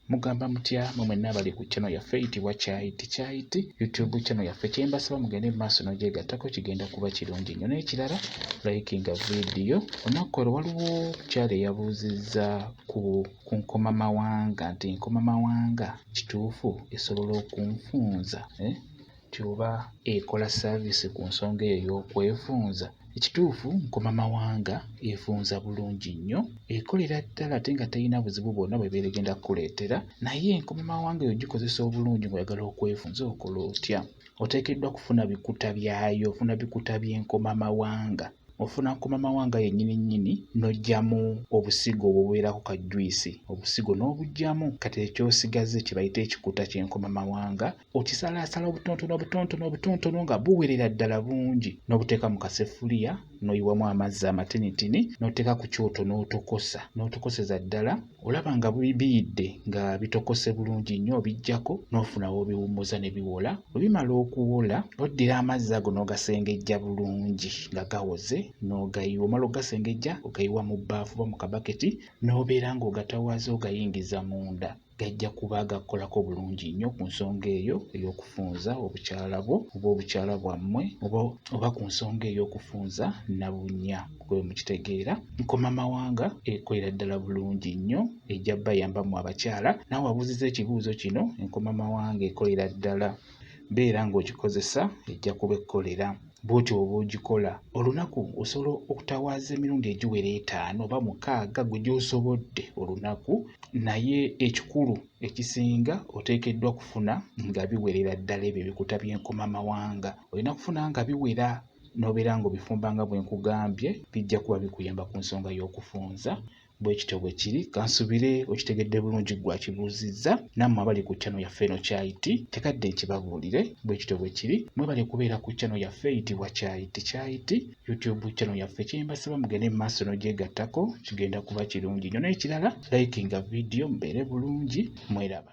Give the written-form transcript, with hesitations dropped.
Mugamba mutya mwe mwenna abali ku channel yaffe eyitibwa Kyayiti Kyayiti YouTube channel yaffe, kyembasaba mugende mu maaso n'ogyegattako, kigenda kuba kirungi nnyo. N'ekirala, likinga vidiyo. Olunaku olwo waliwo omukyala eyabuuzizza ku ku nkomamawanga nti nkomamawanga kituufu esobola okunfunza, eh? Nti oba ekola saavisi ku nsonga eyo ey'okwefunza. Ekituufu nkomamawanga efunza bulungi nnyo, ekolera ddala ate nga terina buzibu bwonna bw'ebeera egenda kukuleetera. Naye enkomamawanga eyo gikozesa obulungi ng'oyagala okwefunza okola otya? Oteekeddwa kufuna bikuta byayo, ofuna bikuta by'enkomamawanga. Ofuna nkomamawanga yennyini nnyini n'oggyamu obusigo obwo obubeerako ka juyisi, obusigo n'obuggyamu. Kati eky'osigaze kye bayita ekikuta ky'enkomamawanga okisalaasala obutonotono obutonotono obutonotono nga buwerera ddala bungi n'obuteeka mu kaseffuliya n'oyiwamu amazzi amatinitini n'oteeka ku kyoto n'otokosa n'otokoseza ddala olaba nga biyidde nga bitokose bulungi nnyo obiggyako n'ofuna w'obiwummuza ne biwola. Bwe bimala okuwola oddira amazzi ago n'ogasengejja bulungi nga gawoze n'ogayiwa. Omala okugasengejja ogayiwa mu bbaafu oba mu kabaketi n'obeera ng'ogatawaaza ogayingiza munda. Gajja kuba gakukolako bulungi nnyo ku nsonga eyo ey'okufunza obukyala bwo oba obukyala bwammwe oba, oba ku nsonga ey'okufunza nabunnya gwe mukitegeera. Nkomamawanga ekolera ddala bulungi nnyo, ejja bayamba mu abakyala. Naawe abuuzizza ekibuuzo kino, enkomamawanga ekolera ddala, beera ng'ogikozesa ejja kuba ekkolera. Bw'otyo bw'oba ogikola olunaku osobola okutawaaza emirundi egiwera etaano oba mukaaga gwe gy'osobodde olunaku, naye ekikulu ekisinga oteekeddwa kufuna nga biwerera ddala ebyo ebikuta by'enkomamawanga. Olina kufuna nga biwera n'obeera ng'obifumba nga bwe nkugambye, bijja kuba bikuyamba ku nsonga y'okufunza. Bwe kityo bwe kiri. Kansubire okitegedde bulungi ggwe akibuuzizza. Nammwe abali ku channel yaffe eno Kyayiti, tekadde nkibabuulire. Bwe kityo bwe kiri. Mwebale kubeera ku channel yaffe eyitibwa Kyayiti Kyayiti, YouTube channel yaffe. Kye mbasaba mugende mu maaso n'ogyegattako, kigenda kuba kirungi nnyo. N'ekirala, likinga vidiyo, mubeere bulungi, mweraba.